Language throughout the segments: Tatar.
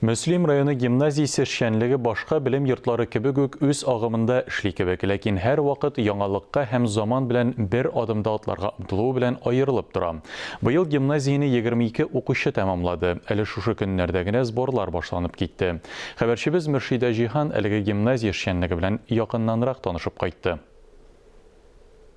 Мөслим районы гимназиясе эшчәнлеге башка белем йортлары кебек үк үз агымында эшли кебек, ләкин һәрвакыт яңалыкка һәм заман белән бер адымда атларга омтылуы белән аерылып тора. Быел гимназияне 22 укучы тәмамлады. Әле шушы көннәрдә генә сборлар башланып китте. Хәбәрчебез Мөршидә Җиһан әлеге гимназия эшчәнлеге белән якыннанрак танышып кайтты.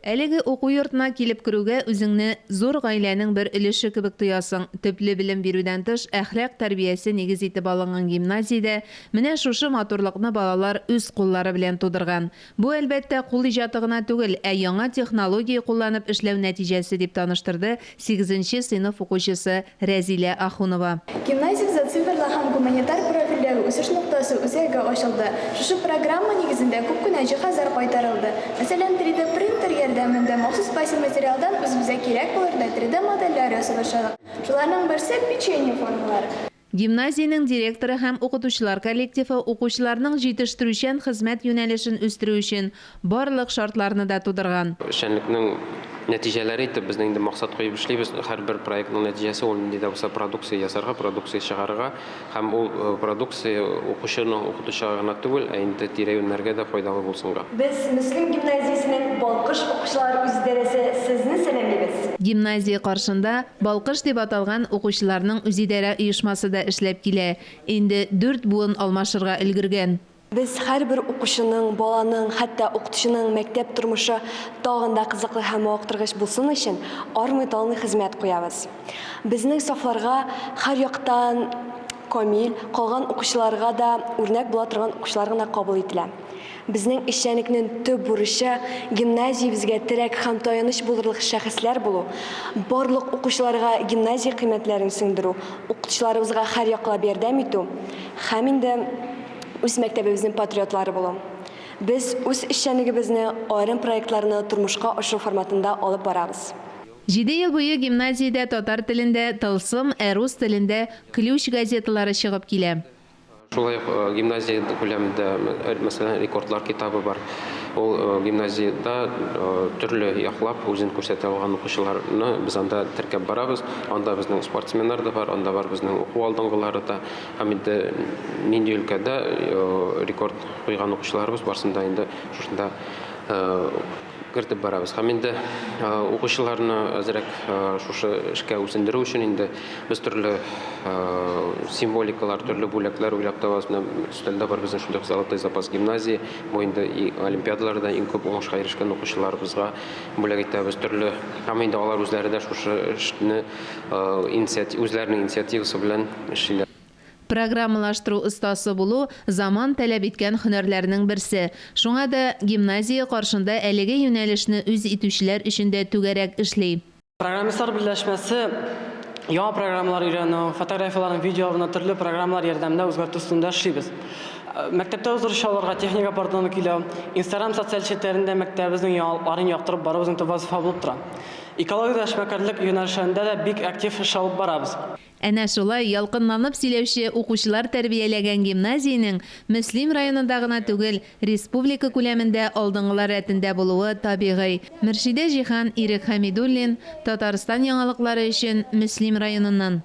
Әлеге уку йортына килеп керүгә үзеңне зур гаиләнең бер өлеше кебек тоясың. Төпле белем бирүдән тыш, әхлак тәрбиясе нигез итеп алынган гимназиядә менә шушы матурлыкны балалар үз куллары белән тудырган. Бу, әлбәттә, кул иҗаты гына түгел, ә яңа технология кулланып эшләү нәтиҗәсе, дип таныштырды сигезенче сыйныф укучысы Рәзилә Ахунова. Гимназиябездә цифрлы һәм гуманитар профильдәге үсеш ноктасы үзәге ачылды. Шушы программа нигезендә күп кенә җиһазлар кайтарылды. Мәсәлән, 3D-принтер ярдәмендә махсус пластик материалдан үзебезгә кирәк булырдай 3D-модельләр ясый башладык. Шуларның берсе, печенье формалары. Гимназиянең директоры һәм укытучылар коллективы укучыларның җитештерүчән хезмәт юнәлешен үстерү өчен барлык шартларны да тудырган. Эшчәнлекнең нәтиҗәләре итеп безнең инде максат куеп эшлибез. Һәрбер проектның нәтиҗәсе ул нинди дә булса продукция ясарга, продукция чыгарырга һәм ул продукция укучының, укытучыга гына түгел, ә инде тирә-юньнәргә дә файдалы булсынга. Без, Мөслим гимназиясенең Балкыш укучылар үзидарәсе сезне сәламлибез! Гимназия каршында Балкыш дип аталган укучыларның үзидарә оешмасы да эшләп килә. Инде дүрт буын алмашырга өлгергән. Без һәрбер укучының, баланың, хәтта укытучының мәктәп тормышы тагын да кызыклы һәм мавыктыргыч булсын өчен армый-талмый хезмәт куябыз. Безнең сафларга һәр яктан камил, калган укучыларга да үрнәк була торган укучылар гына кабул ителә. Безнең эшчәнлекнең төп бурычы, гимназиябезгә терәк һәм таяныч булырлык шәхесләр булу, барлык укучыларга гимназия кыйммәтләрен сеңдерү, укытучыларыбызга һәрьяклап ярдәм итү һәм инде үз мәктәбебезнең патриотлары булу. Без үз эшчәнлегебезне аерым проектларны тормышка ашыру форматында алып барабыз. Җиде ел буе гимназиядә татар телендә Тылсым, ә рус телендә Ключ газеталары чыгып килә. Шулай ук гимназия күләмендә, мәсәлән, рекордлар китабы бар. Ул гимназиядә төрле яклап үзен күрсәтә алган укучыларны без анда теркәп барабыз. Анда безнең спортсменнар да бар, анда бар безнең уку алдынгылары да. Һәм инде нинди өлкәдә рекорд куйган укучыларыбыз барсын да инде шушында кертеп барабыз. Һәм инде укучыларны әзрәк шушы эшкә үсендерү өчен инде без төрле символикалар, төрле бүләкләр уйлап табабыз. Менә өстәлдә бар безнең шундый Золотой запас гимназии. Бу инде олимпиадаларда иң күп уңышка ирешкән укучыларыбызга бүләк итәбез төрле. Һәм инде алар үзләре дә шушы эшне үзләренең инициативасы белән эшлиләр. Программалаштыру остасы булу, заман таләп иткән һөнәрләрнең берсе. Шуңа да гимназия каршында әлеге юнәлешне үз итүчеләр өчен дә түгәрәк эшли. Программистлар берләшмәсе яңа программалар өйрәнү, фотографияләрне, видеоларны төрле программалар ярдәмендә үзгәртү өстендә эшлибез. Мәктәптә уздыручы чараларга техника порталын көйләү, Инстаграм социаль челтәрендә мәктәбебезнең яңалыкларын яктырып бару безнең төп вазыйфа булып тора. Экологиядә эшмәкәрлек юнәлешләрендә дә бик актив эш алып барабыз. Әнә шулай ялкынланып сөйләүче укучылар тәрбияләгән гимназиянең Мөслим районында гына түгел, республика күләмендә алдынгылар рәтендә булуы табигый. Мөршидә Җиһан, Ирек Хәмидуллин, Татарстан яңалыклары өчен Мөслим районыннан.